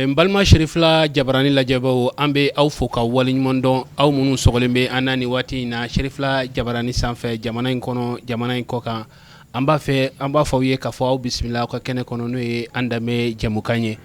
N balima Serifila Jabarani lajɛbaw, an bɛ aw fo ka waleɲuman dɔn, aw minnu sɔgɔlen bɛ an na nin waati in na Serifila Jabarani sanfɛ, jamana in kɔnɔ, jamana in kɔkan. An b'a fɛ an b'a fɔ aw ye k'a fɔ aw bisimila aw ka kɛnɛ kɔnɔ, n'o ye an danbe jɛmukan ye.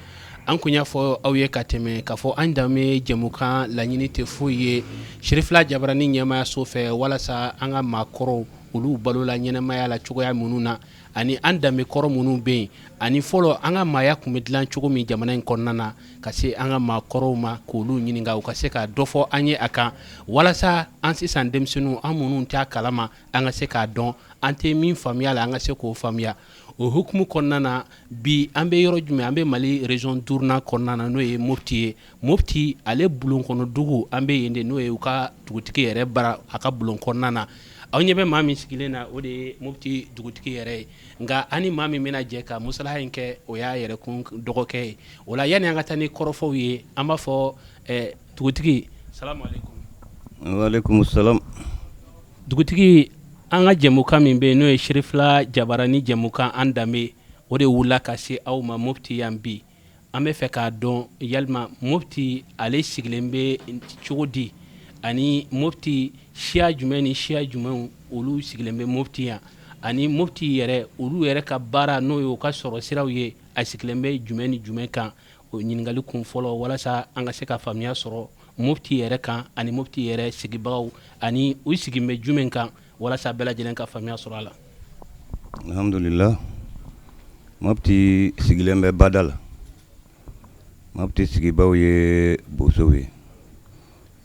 An kun y'a fɔ aw ye ka tɛmɛ k'a fɔ an danbe jɛmukan laɲini tɛ foyi ye Serifila Jabarani ɲɛmaayaso fɛ, walasa an ka maakɔrɔw olu balola ɲɛnamaya la cogoya minnu na, ani an danbe kɔrɔ minnu bɛ yen, ani fɔlɔ an ka maaya tun bɛ dilan cogo min jamana in kɔnɔna na, ka se an ka maakɔrɔw ma k'olu ɲininka u ka se ka dɔ fɔ an ye a kan, walasa an sisan denmisɛnninw, an minnu t'a kalama, an ka se k'a dɔn, an tɛ min faamuya la, an ka se k'o faamuya. O hukumu kɔnɔna na, bi an bɛ yɔrɔ jumɛn? An bɛ Mali région duurunan kɔnɔna na, n'o ye Mopti ye. Mopti ale bulon kɔnɔ dugu, an bɛ yen de, n'o ye u ka dugutigi yɛrɛ bara a ka bulon kɔnɔna na. Aw ɲɛ bɛ maa min sigilen na, o de ye Mopti dugutigi yɛrɛ ye. Nka an ni maa min bɛna jɛ ka masala in kɛ, o y'a yɛrɛ kun dɔgɔkɛ ye. O la, yanni an ka taa ni kɔrɔfɔw ye, an b'a fɔ dugutigi, salamu aleykum. Waaleykum salam. Dugutigi, an ka jɛmukan min bɛ yen, n'o ye Serifila Jabarani jɛmukan an danbe, o de wulila ka se aw ma Mopti yan bi. An bɛ fɛ k'a dɔn yalima Mopti ale sigilen bɛ cogo di, ani Mopti siya jumɛn ni siya jumɛnw olu sigilen bɛ Mopti yan, ani Mopti yɛrɛ olu yɛrɛ ka baara, n'o ye u ka sɔrɔ siraw ye, a sigilen bɛ jumɛn ni jumɛn kan. O ɲininkali kun fɔlɔ, walasa an ka se ka faamuya sɔrɔ Mopti yɛrɛ kan, ani Mopti yɛrɛ sigibagaw, ani u sigilen bɛ jumɛn kan, walasa bɛɛ lajɛlen ka faamuya sɔrɔ a la. Alhamdulillah, Mopti sigilen bɛ bada la. Mopti sigibaw ye bosow ye.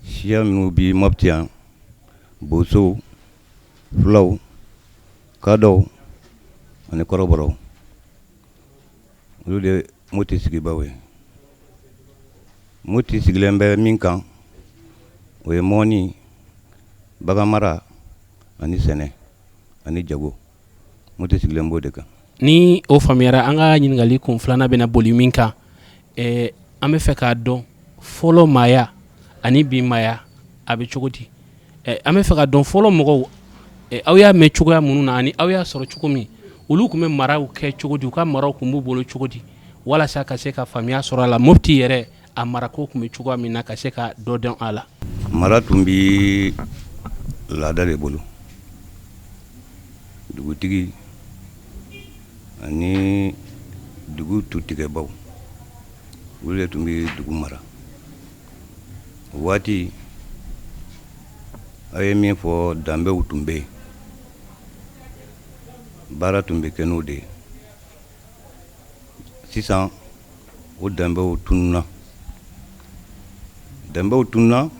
Siya minnu bi Mopti yan, bosow, fulaw, kadɔw ani kɔrɔbɔrɔw, olu de Mopti sigibaw ye. Mopti sigilen bɛ min kan, o ye mɔni, baganmara ani sɛnɛ ani jago. Mopti sigilen b'o de kan. Ni o faamuyara, an ka ɲininkali kun filanan bɛna boli min kan, an bɛ fɛ k'a dɔn fɔlɔ maaya ani bi maaya a bɛ cogo di. An bɛ fɛ k'a dɔn fɔlɔ mɔgɔw, aw y'a mɛn cogoya minnu na ani aw y'a sɔrɔ cogo min, olu tun bɛ maraw kɛ cogo di, u ka maraw tun b'u bolo cogo di, walasa ka se ka faamuya sɔrɔ a la Mopti yɛrɛ a marako tun bɛ cogoya min na, ka se ka dɔ dɔn a la. Mara tun bɛ laada de bolo, dugutigi ani dugu tutigɛbaw, olu de tun bɛ dugu mara. O waati, a ye min fɔ, danbew tun bɛ yen, baara tun bɛ kɛ n'o de ye. Sisan o danbew tununna, danbew tununna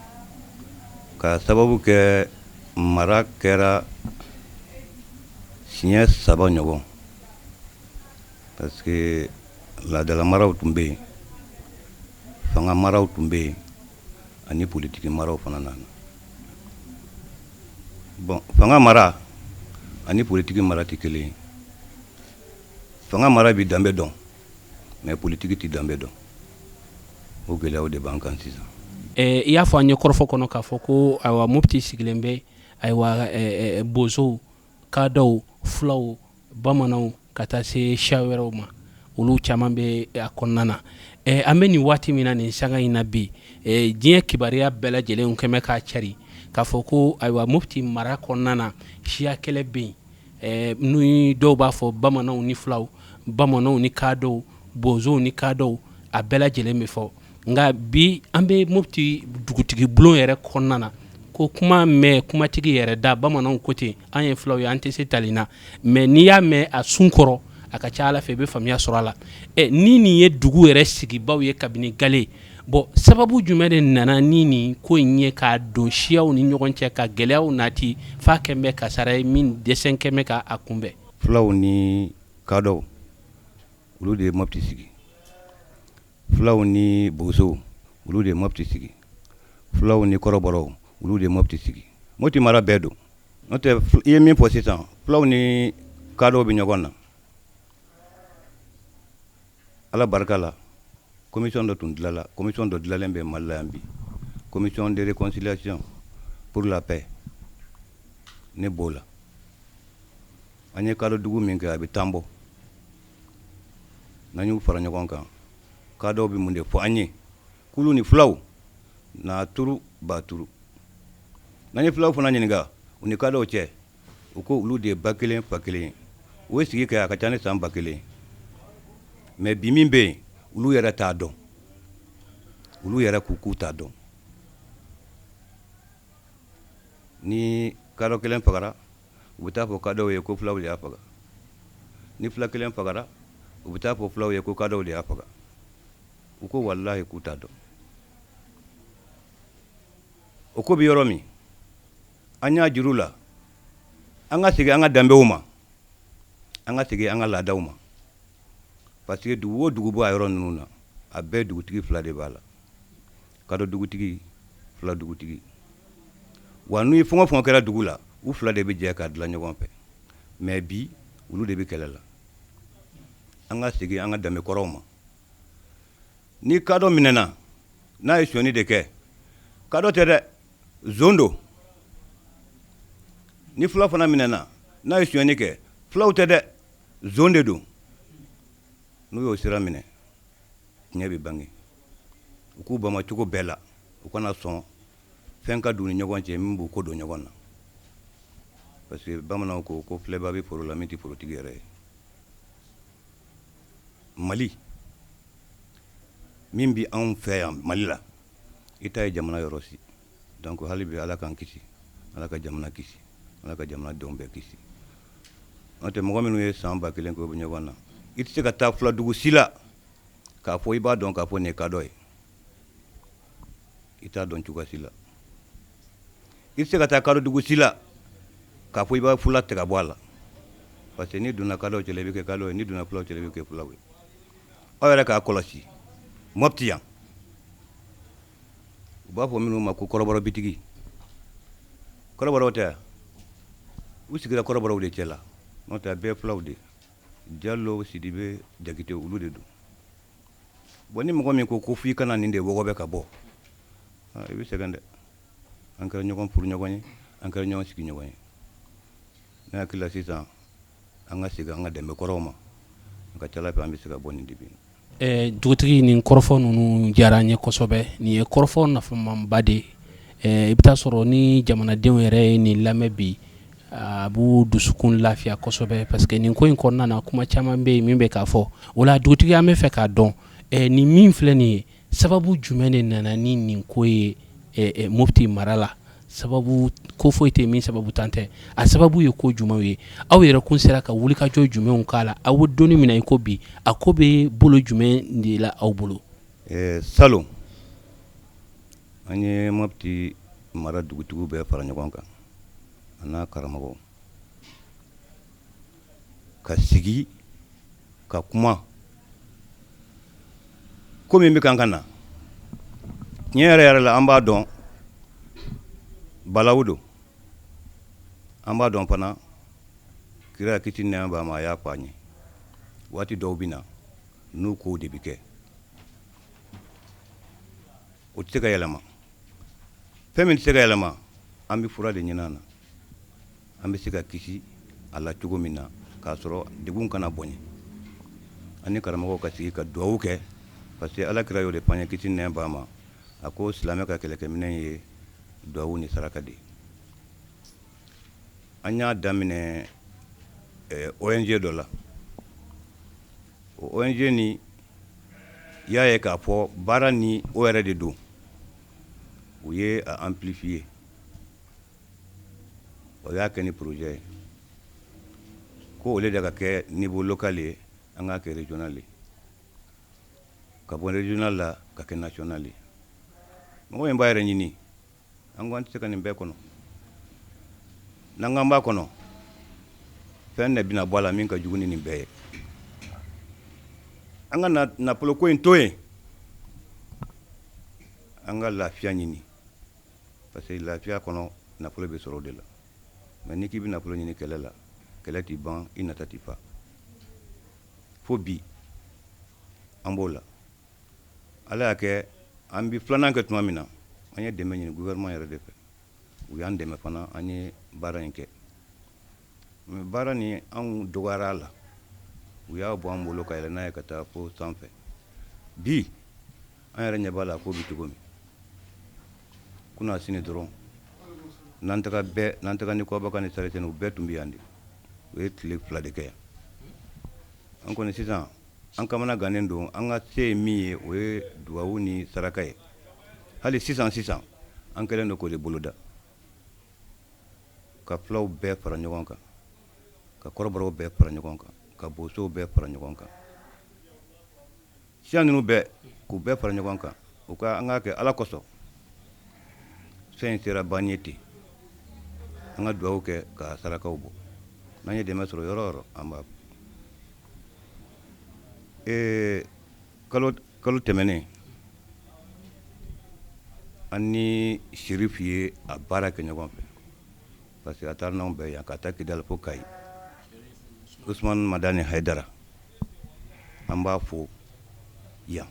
ka sababu kɛ mara kɛra siɲɛ saba ɲɔgɔn, parce que laadala maraw tun bɛ yen, fanga maraw tun bɛ yen, ani politiki maraw fana nana. Bon, fanga mara ani politiki mara tɛ kelen ye. Fanga mara bɛ danbe dɔn, mais politiki tɛ danbe dɔn. O gɛlɛyaw de b'an kan sisan. I y'a fɔ an ye kɔrɔfɔ kɔnɔ k'a fɔ ko ayiwa Mopti sigilen bɛ ayiwa bozow, kadɔw, fulaw, bamananw, ka taa se siya wɛrɛw ma, olu caman bɛ a kɔnɔna na. An bɛ nin waati min na, nin sanga in na bi, diɲɛ kibaruya bɛɛ lajɛlen kɛmɛ k'a cari k'a fɔ ko ayiwa Mopti mara kɔnɔna na, siya kɛlɛ bɛ yen. N'u dɔw b'a fɔ bamananw ni fulaw, bamananw ni kadɔw, bozow ni kadɔw, a bɛɛ lajɛlen bɛ fɔ. Nka bi an bɛ Mopti dugutigi bulon yɛrɛ kɔnɔna na, ko kuma mɛn kumatigi yɛrɛ da, bamananw ko ten, an ye fulaw ye, an tɛ se tali na, mais n'i y'a mɛn a sun kɔrɔ, a ka ca Ala fɛ i bɛ faamuya sɔrɔ a la. Ni nin ye dugu yɛrɛ sigibaw ye kabini gale, bon, sababu jumɛn de nana ni nin ko in ye k'a don siyaw ni ɲɔgɔn cɛ, ka gɛlɛyaw nati f'a kɛn bɛ kasara ye min dɛsɛ kɛn bɛ ka a kunbɛn? Fulaw ni kadɔw, olu de ye Mopti sigi. Fulaw ni bosow, olu de ye Mɔpti sigi. Fulaw ni kɔrɔbɔrɔw, olu de ye Mɔpti sigi. Mɔpti mara bɛɛ don. N'o tɛ, i ye min fɔ sisan, fulaw ni kadɔw bɛ ɲɔgɔn na. Ala barika la, commission dɔ tun dilala, commission dɔ dilalen bɛ Mali la yan bi, commission de réconciliation pour la paix. Ne b'o la. An ye kadɔ dugu min kɛ, a bɛ 10 bɔ. N'an y'u fara ɲɔgɔn kan, kadɔw bɛ mun de fɔ an ye? K'olu ni fulaw n'a turu ba turu. N'an ye fulaw fana ɲininka u ni kadɔw cɛ, u ko olu de ye ba kelen fa kelen ye. U ye sigi kɛ, a ka ca ni san 1000 ye. Mais bi min bɛ yen, olu yɛrɛ t'a dɔn. Olu yɛrɛ k'u k'u t'a dɔn. Ni kadɔ kelen fagara, u bɛ taa fɔ kadɔw ye ko fulaw de y'a faga. Ni fula kelen fagara, u bɛ taa fɔ fulaw ye ko kadɔw de y'a faga. U ko walahi k'u t'a dɔn. O ko bɛ yɔrɔ min, an y'a juru la, an ka segin an ka danbew ma, an ka segin an ka laadaw ma, parce que dugu o dugu bɔ a yɔrɔ ninnu na, a bɛɛ dugutigi fila de b'a la, kadɔ dugutigi, fula dugutigi. Wa n'u ye fɛn o fɛn kɛra dugu la, u fila de bɛ jɛ k'a dilan ɲɔgɔn fɛ. Mais bi, olu de bɛ kɛlɛ la. An ka segin an ka danbe kɔrɔw ma. Ni kadɔ minɛna, n'a ye sonyani de kɛ, kadɔ tɛ dɛ, zon don. Ni fula fana minɛna, n'a ye sonyani kɛ, fulaw tɛ dɛ, zon de don. N'u y'o sira minɛ, tiɲɛ bɛ bange. U k'u bama cogo bɛɛ la, u kana sɔn fɛn ka don ni ɲɔgɔn cɛ min b'u ko don ɲɔgɔn na, parce que bamananw ko ko filɛba bɛ foro la min tɛ forotigi yɛrɛ ye. Mali min bɛ anw fɛ yan, Mali la, i ta ye jamana yɔrɔ si. Donc hali bi, Ala k'an kisi, Ala ka jamana kisi, Ala ka jamana denw bɛɛ kisi. N'o tɛ, mɔgɔ minnu ye san 1000 kɛ, o bɛ ɲɔgɔn na. I tɛ se ka taa fuladugu si la k'a fɔ i b'a dɔn k'a fɔ nin ye kadɔ ye. I t'a dɔn cogoya si la. I tɛ se ka taa kadɔdugu si la k'a fɔ i b'a fula tigɛ bɔ a la, parce que n'i donna kadɔw cɛla, i bɛ kɛ kadɔ ye. N'i donna fulaw cɛla, i bɛ kɛ fulaw ye. Aw yɛrɛ k'a kɔlɔsi Mɔpti yan, u b'a fɔ minnu ma ko kɔrɔbɔrɔ bitigi. Kɔrɔbɔrɔw tɛ, u sigira kɔrɔbɔrɔw de cɛ la. N'o tɛ, a bɛɛ fulaw de, Jalo, Sidibe, Jakite, olu de don. Bon, ni mɔgɔ min ko ko f'i kana nin de wɔgɔbɛ ka bɔ, i bɛ sɛgɛn dɛ. An kɛra ɲɔgɔn furu ɲɔgɔn ye, an kɛra ɲɔgɔn sigi ɲɔgɔn ye. Ne hakili la sisan, an ka segin an ka danbe kɔrɔw ma. An ka ca fɛ, an bɛ se ka bɔ nin dibi. Dugutigi, nin kɔrɔfɔ ninnu diyara an ye kosɛbɛ. Nin ye kɔrɔfɔ nafamanba de ye. I bɛ taa sɔrɔ ni jamanadenw yɛrɛ ye nin lamɛn bi, a b'u dusukun lafiya kosɛbɛ, parce que nin ko in kɔnɔna na, kuma caman bɛ yen min bɛ k'a fɔ o la. Dugutigi, an bɛ fɛ k'a dɔn, nin min filɛ nin ye, sababu jumɛn de nana ni nin ko ye Mopti mara la? Sababu ko foyi tɛ min sababu tan tɛ. A sababu ye ko jumɛnw ye? Aw yɛrɛ kun sera ka wulikajɔ jumɛnw k'a la? Aw bɛ don min na i ko bi, a ko bɛ bolo jumɛn de la aw bolo? Salon, an ye Mopti mara dugutigiw bɛɛ fara ɲɔgɔn kan, a n'a karamɔgɔ, ka sigi ka kuma ko min bɛ kan ka na. Tiɲɛ yɛrɛ yɛrɛ la, an b'a dɔn balawu don. An b'a dɔn fana, kira kisi nɛɛma b'a ma, a y'a fɔ an ye, waati dɔw bɛ na, n'u kow de bɛ kɛ, o tɛ se ka yɛlɛma. Fɛn min tɛ se ka yɛlɛma, an bɛ fura de ɲini a na, an bɛ se ka kisi a la cogo min na, k'a sɔrɔ degun kana bonya. An ni karamɔgɔw ka sigi ka dugawu kɛ, parce que Ala kira y'o de fɔ an ye, kisi nɛɛma b'a ma. A ko silamɛ ka kɛlɛkɛminɛ ye dugawu ni saraka de ye. An y'a daminɛ ONG dɔ la. O ONG ni y'a ye k'a fɔ baara ni o yɛrɛ de don, u ye a amplifier. O y'a kɛ ni projet ye ko au lieu de ka kɛ niveau local ye, an k'a kɛ régional ye, ka bɔ régional la ka kɛ national ye. Mɔgɔ min b'a yɛrɛ ɲini, an ko an tɛ se ka nin bɛɛ kɔnɔ. N'an k'an b'a kɔnɔ, fɛn de bɛna bɔ a la min ka jugu ni nin bɛɛ ye. An ka nafolo ko in to yen. An ka lafiya ɲini, parce que lafiya kɔnɔ nafolo bɛ sɔrɔ o de la. Mais n'i k'i bɛ nafolo ɲini kɛlɛ la, kɛlɛ t'i ban, i nata t'i fa. Fo bi an b'o la. Ala y'a kɛ an bɛ filanan kɛ tuma min na, an ye dɛmɛ ɲini gouvernement yɛrɛ de fɛ. U y'an dɛmɛ fana, an ye baara in kɛ. Mais baara nin, anw dɔgɔyara a la, u y'a bɔ an bolo ka yɛlɛ n'a ye ka taa fo sanfɛ. Bi an yɛrɛ ɲɛ b'a la ko bi cogo min, kunna sini dɔrɔn n'an taga bɛɛ, n'an taga ni kɔbakan ni sarisɛni, u bɛɛ tun bɛ yan de. U ye tile 2 de kɛ yan. An kɔni sisan an kamana gannen don. An ka se ye min ye, o ye duwawu ni saraka ye. Hali sisan sisan an kɛlen don k'o de boloda, ka fulaw bɛɛ fara ɲɔgɔn kan, ka kɔrɔbɔrɔw bɛɛ fara ɲɔgɔn kan, ka bosow bɛɛ fara ɲɔgɔn kan, siya ninnu bɛɛ, k'u bɛɛ fara ɲɔgɔn kan, u ka an k'a kɛ Ala kosɔn. Fɛn in sera ban ye ten, an ka dugawu kɛ ka sarakaw bɔ. N'an ye dɛmɛ sɔrɔ yɔrɔ o yɔrɔ, an b'a ee kalo kalo tɛmɛnen, an ni Sherifu ye a baara kɛ ɲɔgɔn fɛ, parce que a taara n'anw bɛɛ yan ka taa Kidali fo Kayi. Usman Madani Hayidara, an b'a fo yan.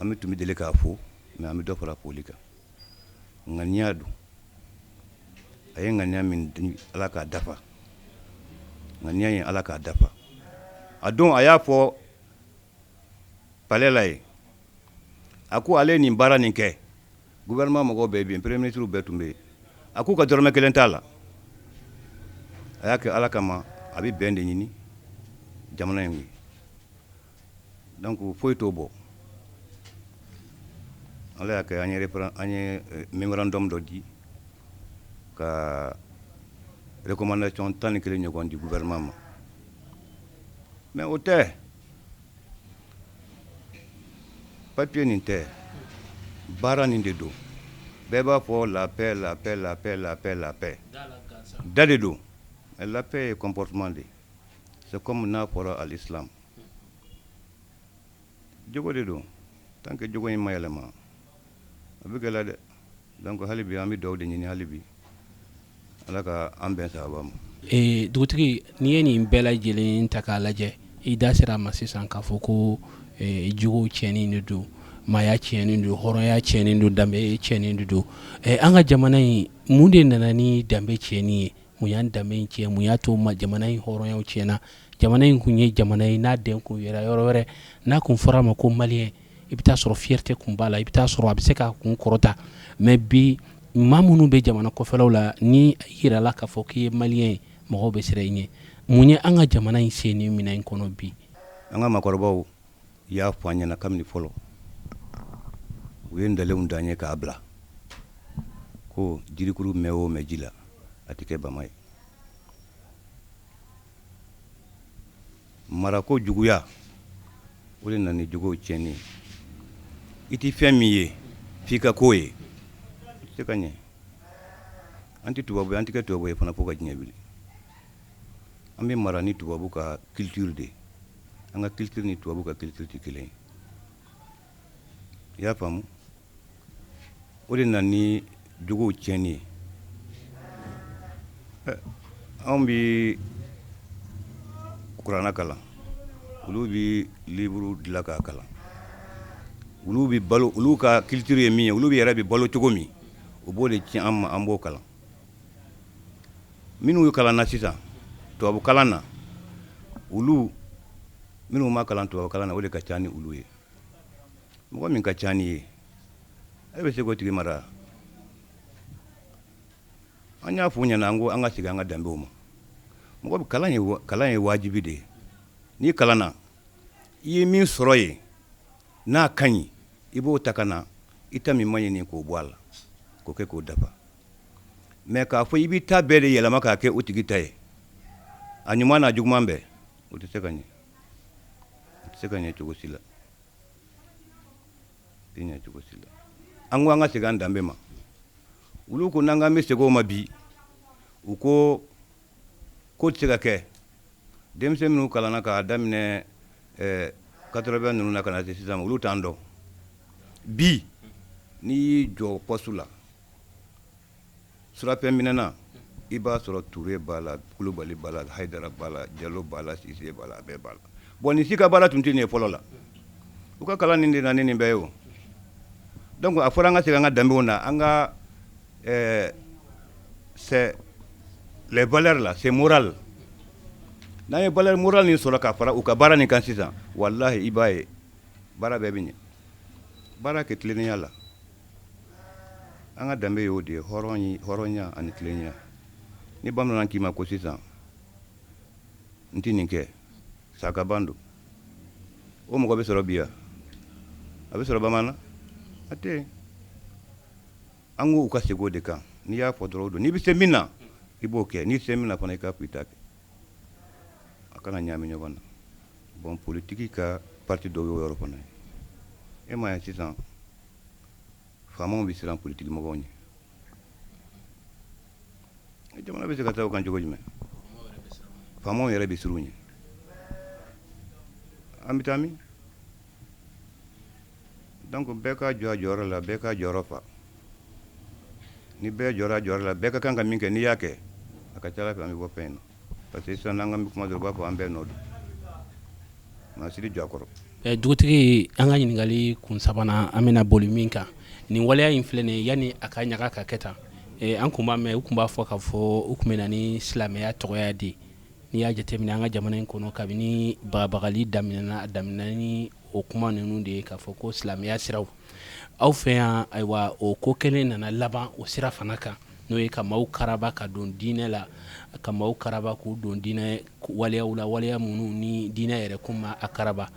An bɛ tun bɛ deli k'a fo, mais an bɛ dɔ fara foli kan. Ŋaniya don, a ye ŋaniya min di, Ala k'a dafa. Ŋaniya ye, Ala k'a dafa. A don a y'a fɔ palais la yen, a ko ale ye nin baara nin kɛ, gouvernement mɔgɔw bɛɛ bɛ yen, premier ministre bɛɛ tun bɛ yen, a k'u ka dɔrɔmɛ kelen t'a la. A y'a kɛ Ala kama, a bɛ bɛn de ɲini jamana in ye. Donc foyi t'o bɔ. Ala y'a kɛ an ye mémorandum dɔ di, ka recommandation 11 ɲɔgɔn di gouvernement ma. Mais o tɛ papier nin tɛ, baara nin de don. Bɛɛ b'a fɔ la paix, la paix, la paix, la paix, la paix, da de don. Mais la paix ye comportement de ye. C'est comme n'a fɔra al-islam, jogo de don. Tant que jogo in ma yɛlɛma, a bɛ gɛlɛya dɛ. Donc hali bi an bɛ dugawu de ɲini, hali bi Ala ka an bɛn sababa ma. Dugutigi, n'i ye nin bɛɛ lajɛlen ta k'a lajɛ, i da sera a ma sisan k'a fɔ ko jogow tiɲɛni de don, maaya tiɲɛni don, hɔrɔnya tiɲɛni don, danbe tiɲɛni de don. An ka jamana in, mun de nana ni danbe tiɲɛni ye? Mun y'an danbe in tiɲɛ? Mun y'a to ma jamana in hɔrɔnyaw tiɲɛna? Jamana in kun ye jamana ye, n'a den kun yɛrɛ yɔrɔ wɛrɛ, n'a kun fɔra a ma ko malien, i bɛ taa sɔrɔ fierté kun b'a la, i bɛ taa sɔrɔ a bɛ se k'a kun kɔrɔta. Mais bi, maa minnu bɛ jamana kɔfɛlaw la, ni yirala k'a fɔ k'i ye malien ye, mɔgɔw bɛ siran i ɲɛ. Mun ye an ka jamana in sen ni minɛn in kɔnɔ bi? An ka maakɔrɔbaw y'a fɔ an ɲɛna kabini fɔlɔ, u ye ntalen d'an ye k'a bila ko jirikuru mɛn o mɛn ji la, a tɛ kɛ bama ye. Marako juguya, o de nana ni jogow tiɲɛni ye. I tɛ fɛn min ye f'i ka k'o ye, i tɛ se ka ɲɛ. An tɛ tubabu ye, an tɛ kɛ tubabu ye fana fo ka diɲɛ wuli. An bɛ mara ni tubabu ka culture de ye. An ka culture ni tubabu ka culture tɛ kelen ye, i y'a faamu? O de nana ni jogow tiɲɛni ye. Anw bɛ kuranna kalan, olu bɛ livre dilan k'a kalan. Olu bɛ balo, olu ka culture ye min ye, olu yɛrɛ bɛ balo cogo min, u b'o de ci an ma, an b'o kalan. Minnu kalanna sisan tubabu kalan na, olu minnu ma kalan tubabu kalan na, o de ka ca ni olu ye. Mɔgɔ min ka ca ni ye, e bɛ se k'o tigi mara? An y'a fɔ u ɲɛna, an ko an ka segin an ka danbew ma. Mɔgɔ bɛ kalan ye, kalan ye wajibi de ye. N'i kalanna, i ye min sɔrɔ yen n'a ka ɲi, i b'o ta ka na i ta min man ɲi nin, k'o bɔ a la, k'o kɛ k'o dafa. Mais k'a fɔ i b'i ta bɛɛ de yɛlɛma k'a kɛ o tigi ta ye, a ɲuman n'a juguman bɛɛ, o tɛ se ka ɲɛ, o tɛ se ka ɲɛ cogo si la, tɛ ɲɛ cogo si la. An ko an ka segin an danbe ma. Olu ko n'an k'an bɛ segin o ma bi, u ko k'o tɛ se ka kɛ. Denmisɛn minnu kalanna k'a daminɛ 80 ninnu na ka na se sisan ma, olu t'an dɔn. Bi n'i y'i jɔ poste la, surafɛn minɛna, i b'a sɔrɔ Ture b'a la, Kulubali b'a la, Hayidara b'a la, Jalo b'a la, Sise b'a la, a bɛɛ b'a la. Bon, nin si ka baara tun tɛ nin ye fɔlɔ la. U ka kalan nin de na ni nin bɛɛ ye o. Donc a fɔra an ka segin an ka danbew na, an ka c'est les valeurs là, c'est moral. N'an ye valeur morale nin sɔrɔ ka fara u ka baara nin kan sisan, walahi, i b'a ye baara bɛɛ bɛ ɲɛ. Baara kɛ tilennenya la. An ka danbe y'o de ye, hɔrɔn, hɔrɔnya ani tilennenya. Ni bamanan k'i ma ko sisan n tɛ nin kɛ, sakaban don. O mɔgɔ bɛ sɔrɔ bi yan? A bɛ sɔrɔ bamanan? A tɛ yen. An k'u ka segin o de kan. N'i y'a fɔ dɔrɔn o don. N'i bɛ se min na, i b'o kɛ. N'i se min na fana, i k'a fɔ i t'a kɛ. A kana ɲaami ɲɔgɔn na. Bon, politiki ka parti dɔw y'o yɔrɔ fana ye. E m'a ye sisan, faamaw bɛ siran politiki mɔgɔw ɲɛ. Jamana bɛ se ka taa o kan cogo jumɛn? Faamaw yɛrɛ bɛ siran u ɲɛ. An bɛ taa min? Donc bɛɛ ka jɔ a jɔyɔrɔ la, bɛɛ ka jɔyɔrɔ fa. Ni bɛɛ jɔra a jɔyɔrɔ la, bɛɛ ka kan ka min kɛ, n'i y'a kɛ, a ka ca Ala fɛ, an bɛ bɔ fɛn in na. Parce que sisan, n'an ka kuma dɔrɔn, u b'a fɔ an bɛɛ nɔ don. Maa si tɛ jɔ a kɔrɔ. Dugutigi, an ka ɲininkali kun sabanan, an bɛna boli min kan, nin waleya in filɛ nin ye, yanni a ka ɲaga ka kɛ tan, an tun b'a mɛn, u tun b'a fɔ k'a fɔ u tun bɛ na ni silamɛya tɔgɔya de ye. N'i y'a jateminɛ an ka jamana in kɔnɔ, kabini bagabagali daminɛna, a daminɛna ni o kuma ninnu de ye, k'a fɔ ko silamɛya siraw aw fɛ yan. Ayiwa, o ko kelen nana laban o sira fana kan, n'o ye ka maaw karaba ka don diinɛ la, ka maaw karaba k'u don diinɛ waleyaw la, waleya minnu ni diinɛ yɛrɛ kun ma a karaba.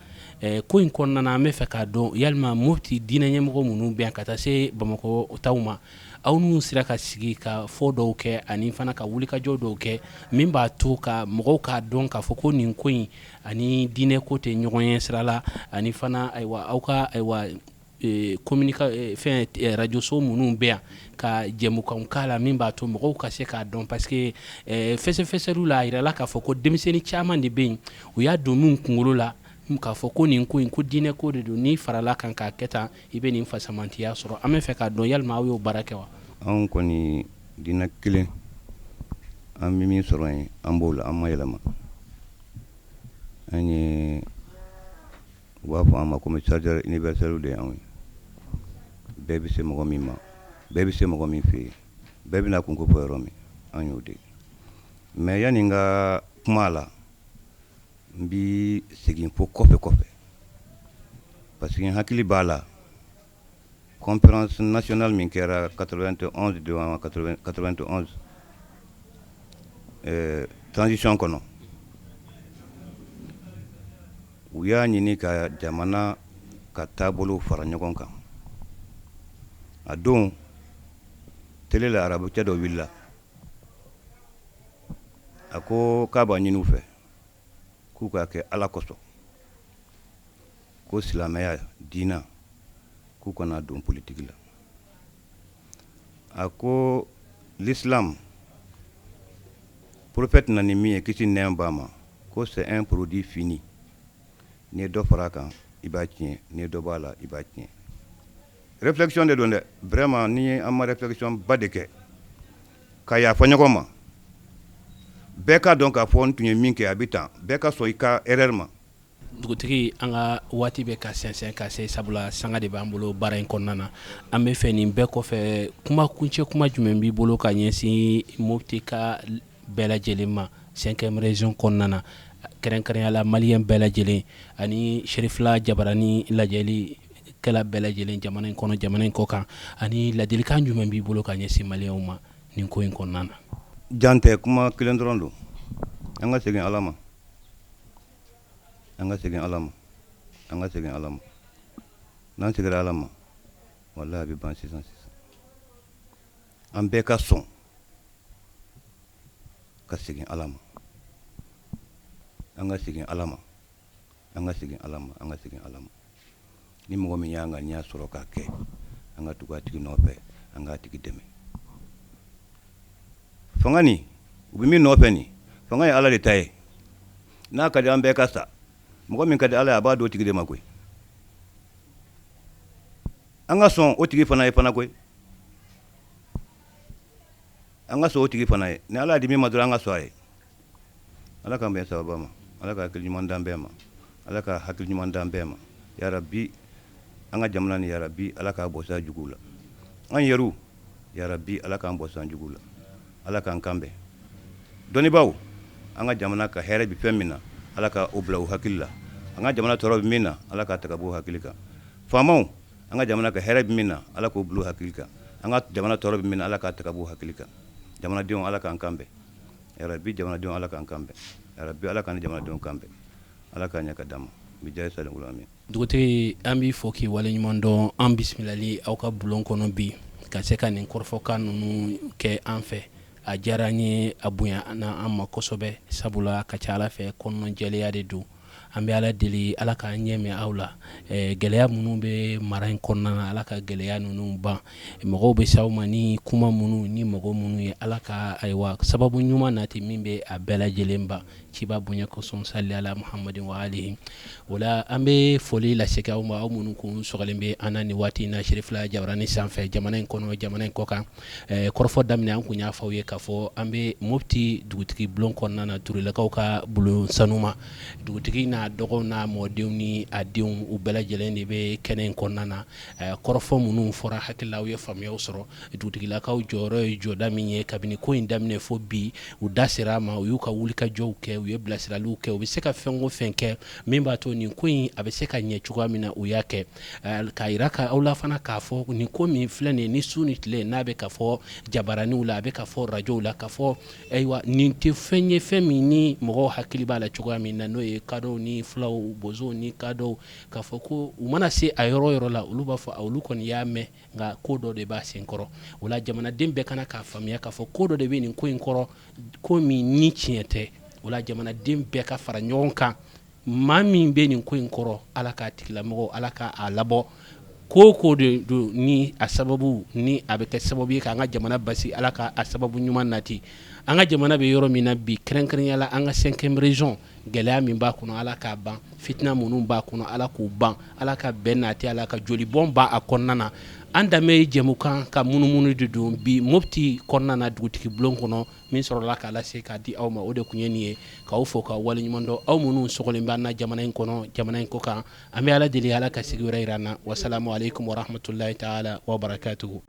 Ko in kɔnɔna na, an bɛ fɛ k'a dɔn yalima Mopti diinɛ ɲɛmɔgɔ minnu bɛ yan ka taa se Bamakɔ taw ma, aw n'u sera ka sigi ka fɔ dɔw kɛ ani fana ka wulikajɔ dɔw kɛ min b'a to ka mɔgɔw k'a dɔn k'a fɔ ko nin ko in ani diinɛ ko tɛ ɲɔgɔn ye sira la, ani fana ayiwa, aw ka ayiwa fɛn rajoso minnu bɛ yan ka jɛmukanw k'a la min b'a to mɔgɔw ka se k'a dɔn? Parce que fɛsɛfɛsɛliw la, a yirala k'a fɔ ko denmisɛnnin caman de bɛ yen, u y'a don min kunkolo la k'a fɔ ko nin ko in, ko diinɛ ko de don, n'i farala kan k'a kɛ tan, i bɛ nin fasamantiya sɔrɔ. An bɛ fɛ k'a dɔn yalima aw y'o baara kɛ wa? Anw kɔni, diinɛ kelen, an bɛ min sɔrɔ yen, an b'o la, an ma yɛlɛma. An ye, u b'a fɔ an ma komi chargeur universel de y'anw ye. Bɛɛ bɛ se mɔgɔ min ma, bɛɛ bɛ se mɔgɔ min fɛ yen, bɛɛ bɛna kunko fɔ yɔrɔ min, an y'o de ye. Mais yanni n ka kuma a la, n bi segin fo kɔfɛ kɔfɛ, parce que n hakili b'a la, conférence nationale min kɛra 91 de 91, transition kɔnɔ, u y'a ɲini ka jamana ka taabolo fara ɲɔgɔn kan. A don, télé la, arabukɛ dɔ wulila, a ko k'a b'a ɲini u fɛ k'u k'a kɛ Ala kosɔn, ko silamɛya diina, k'u kana don politiki la. A ko l'islam, prophète na ni min ye, kisi nɛɛma b'a ma, ko c'est un produit fini. N'i ye dɔ fara a kan, i b'a tiɲɛ. N'i ye dɔ bɔ a la, i b'a tiɲɛ. Réflexion de don dɛ. Vraiment, ni an ma réflexion ba de kɛ ka yafa ɲɔgɔn ma, bɛɛ k'a dɔn k'a fɔ n tun ye min kɛ, a bɛ tan, bɛɛ ka sɔn i ka erreur ma. Dugutigi, an ka waati bɛ ka sɛnsɛn ka se, sabula sanga de b'an bolo baara in kɔnɔna na. An bɛ fɛ nin bɛɛ kɔfɛ, kuma kuncɛ kuma jumɛn b'i bolo ka ɲɛsin Mopti ka bɛɛ lajɛlen ma, cinquième région kɔnɔna na, kɛrɛnkɛrɛnya la maliyɛn bɛɛ lajɛlen ani Serifila Jabarani lajɛlikɛla bɛɛ lajɛlen, jamana in kɔnɔ, jamana in kɔ kan, ani ladilikan jumɛn b'i bolo ka ɲɛsin maliyɛnw ma nin ko in kɔnɔna na? Jan tɛ, kuma kelen dɔrɔn don. An ka segin Ala ma, an ka segin Ala ma, an ka segin Ala ma. N'an seginna Ala ma, walahi, a bɛ ban sisan sisan. An bɛɛ ka sɔn ka segin Ala ma. An ka segin Ala ma, an ka segin Ala ma, an ka segin Ala ma. Ni mɔgɔ min y'a ŋaniya sɔrɔ k'a kɛ, an ka tugu a tigi nɔfɛ, an k'a tigi dɛmɛ. Fanga nin, u bɛ min nɔfɛ nin, fanga ye Ala de ta ye. N'a ka di an bɛɛ ka sa. Mɔgɔ min ka di Ala ye, a b'a d'o tigi de ma koyi. An ka sɔn o tigi fana ye fana koyi. An ka sɔn o tigi fana ye. Ni Ala y'a di min ma dɔrɔn, an ka sɔn a ye. Ala k'an bɛn sababa ma. Ala ka hakili ɲuman d'an bɛɛ ma. Ala ka hakili ɲuman d'an bɛɛ ma. Yarabi, an ka jamana ni, yarabi, Ala k'a bɔ sa jugu la. An yɛrɛw, yarabi, Ala k'an bɔ san jugu la. Ala k'an kan bɛn. Dɔnnibaaw, an ka jamana ka hɛrɛ bɛ fɛn min na, Ala ka o bila u hakili la. An ka jamana tɔɔrɔ bɛ min na, Ala k'a ta ka bɔ u hakili kan. Faamaw, an ka jamana ka hɛrɛ bɛ min na, Ala k'o bila u hakili kan. An ka jamana tɔɔrɔ bɛ min na, Ala k'a ta ka bɔ u hakili kan. Jamanadenw, Ala k'an kan bɛn. Yarabi, jamanadenw, Ala k'an kan bɛn. Yarabi, Ala k'an ni jamanadenw kan bɛn. Ala k'a ɲɛ ka d'an ma. Bi diya sa amin. Dugutigi, an b'i fo k'i waleɲuman dɔn an bisimilali aw ka bulon kɔnɔ bi ka se ka nin kɔrɔfɔkan ninnu kɛ an fɛ. A diyara an ye, a bonya na an ma kosɛbɛ, sabula ka ca Ala fɛ kɔnɔnajɛlenya de don. An bɛ Ala deli, Ala k'an ɲɛ mɛn aw la. Gɛlɛya minnu bɛ mara in kɔnɔna na, Ala ka gɛlɛya ninnu ban. Mɔgɔw bɛ s'aw ma ni kuma minnu ni mɔgɔ minnu ye, Ala ka ayiwa sababu ɲuman nati min bɛ a bɛɛ lajɛlen ban, ciba bonya kosɔn, sali ala muhamadin wa alihi. O la, an bɛ foli lase aw ma, aw minnu kun sɔgɔlen bɛ an na nin waati in na Serifila Jabarani sanfɛ, jamana in kɔnɔ, jamana in kɔkan. Kɔrɔfɔ daminɛ, an kun y'a fɔ aw ye k'a fɔ an bɛ Mopti dugutigi bulon kɔnɔna na, Turelakaw ka bulon sanuma. Dugutigi n'a dɔgɔw n'a mɔdenw ni a denw, u bɛɛ lajɛlen de bɛ kɛnɛ in kɔnɔna na. Kɔrɔfɔ minnu fɔra, hakili la aw ye faamuyaw sɔrɔ. Dugutigilakaw jɔyɔrɔ ye jɔda min ye kabini ko in daminɛ fo bi, u da sera a ma, u y'u ka wulikajɔw kɛ, u ye bilasiraliw kɛ, u bɛ se ka fɛn o fɛn kɛ min b'a to nin ko in a bɛ se ka ɲɛ cogoya min na, u y'a kɛ. K'a jira ka aw la fana k'a fɔ nin ko min filɛ nin ni su ni tile n'a bɛ ka fɔ jabaraniw la, a bɛ ka fɔ rajow la, ka fɔ ayiwa nin tɛ fɛn ye, fɛn min ni mɔgɔw hakili b'a la cogoya min na, n'o ye kadɔw ni fulaw, bozow ni kadɔw, k'a fɔ ko u mana se a yɔrɔ yɔrɔ la, olu b'a fɔ olu kɔni y'a mɛn, nka ko dɔ de b'a sen kɔrɔ. O la, jamanaden bɛɛ kana k'a faamuya k'a fɔ ko dɔ de bɛ nin ko in kɔrɔ, ko min ni tiɲɛ tɛ. O la, jamanaden bɛɛ ka fara ɲɔgɔn kan. Maa min bɛ nin ko in kɔrɔ, Ala k'a tigilamɔgɔ, Ala k'a labɔ. Ko ko de don ni a sababu ni a bɛ kɛ sababu ye k'an ka jamana basi, Ala ka a sababu ɲuman nati. An ka jamana bɛ yɔrɔ min na bi, kɛrɛnkɛrɛnya la an ka cinquième région, gɛlɛya min b'a kɔnɔ, Ala k'a ban. Fitina minnu b'a kɔnɔ, Ala k'u ban. Ala ka bɛn nati, Ala ka jolibɔn ban a kɔnɔna na. An danbe ye jɛmukan ka munumunu de don bi Mopti kɔnɔna na, dugutigi bulon kɔnɔ. Min sɔrɔla k'a lase k'a di aw ma, o de tun ye nin ye. K'aw fo ka waleɲuman dɔn, aw minnu sɔgɔlen b'an na jamana in kɔnɔ, jamana in kɔkan. An bɛ Ala deli, Ala ka sigi wɛrɛ jira an na. Wasalamu aleykum warahmatulahi taala wa barakatuhu.